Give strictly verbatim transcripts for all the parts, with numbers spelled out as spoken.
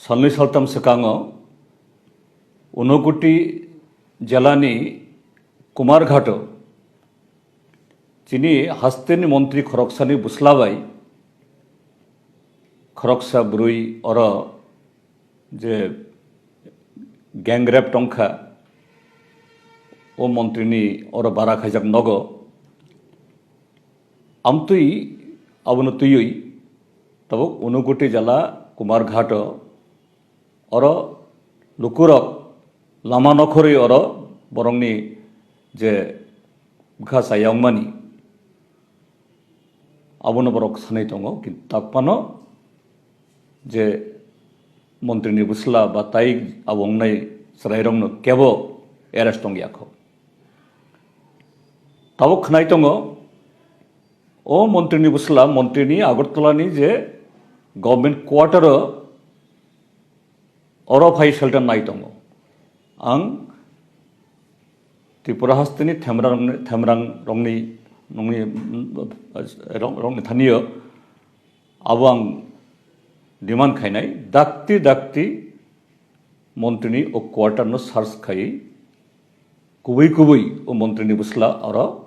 Salnwi saltham swkango Unakoti jelani Kumarghato chini hasteni montri khoroksani bwsla bai khoroksa bwrwi oro je gang rape tongkha, o montrini oro bara khaijak nogo. Amtwi abono twiwi tabuk Unakoti jela Kumarghato oro lukurok lama nokhorwi oro borokni je bwkha chaya wngmani abono borok sanwi tongo, kintu takphano je montrini bwsla ba tai abo wngnai chwrairokno kebo arrest tongya kho. Tabuk khwnai tongo, o montrini bwsla, montrini Agartalani je government quarter-o oro phai shelter nai tongo. Ang Tripura hasteni themrang, themrang rongni, nongni, rong, rongni thaniyo abo ang demand khainai, dakti dakti montrini o quarter no search khaiwi kubui kubui o montrini bwsla oro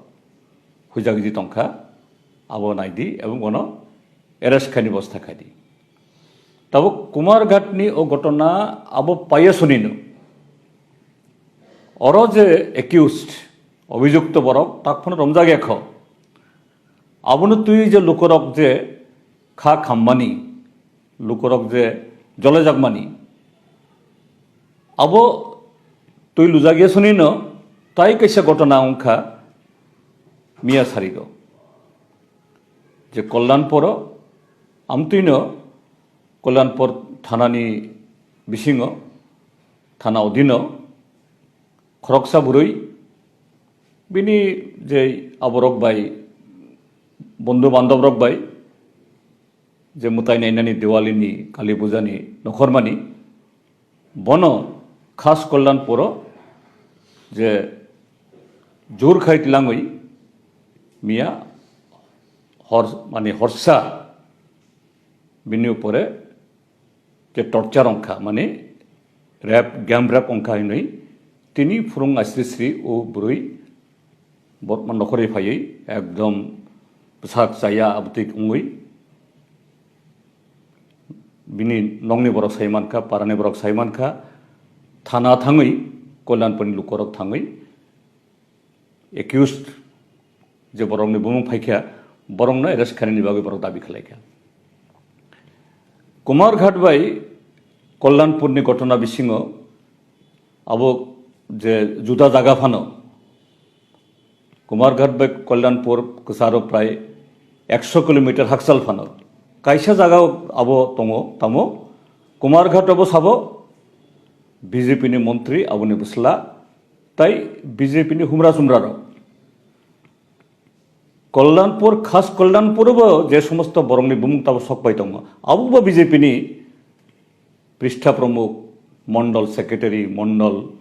huijak di tongkha, abo naidi ebong bono arrest khaini bosta khaidi. Tabuk Kumarghatni o ghotona abo paiya sunino. Oro je accused, obhijukto borok, takphano romjak ekho. Abono twi je lukurok je kha khammani, lukurok je jolejakmani, abo twi lujakya sunino tai kaisa ghotona wngkha miya sarigo. Je Kollanpuro, amtwino Kollanpur thanani bisingo, thana odino, khoroksa bwrwi bini je aborok bai, bondhu bandhob rok bai, je mwtai nainani Diwali ni, Kali Puja ni nokhormani, bono khas Kollanpuro je jur khai tilangwi miya hor, mani horsa bini upore je torture wngkha, mani rape, gang rape wngkha hinwi tini phwrwng asri sri o bwrwi botman nokhorwi phaiwi ekdom bwsak chaya abwtwi wngwi bini nokni borok sai mankha, parani borok sai mankha, thana thangwi Kollanpurni lukorok thangwi accused je borokni bumung phaikha, borokno arrest khainani bagwi borok dabi khlaikha. Kumarghat bai Kollanpurni ghotona bisingo abo je juda jaga phano, Kumarghat bai Kollanpur kwcharo prai ekso kilometer hakchal phano kaisa jaga abo tongo, tamo Kumarghat abo sabo B J P ni montri aboni bwsla tai B J P ni humra sumra rok. Kollanpur, khas Kollanpur bo je somosto borokni bumung tabo sok pai tongo, abo bo B J P ni Pristha Pramukh, Mondol Secretary, Mondol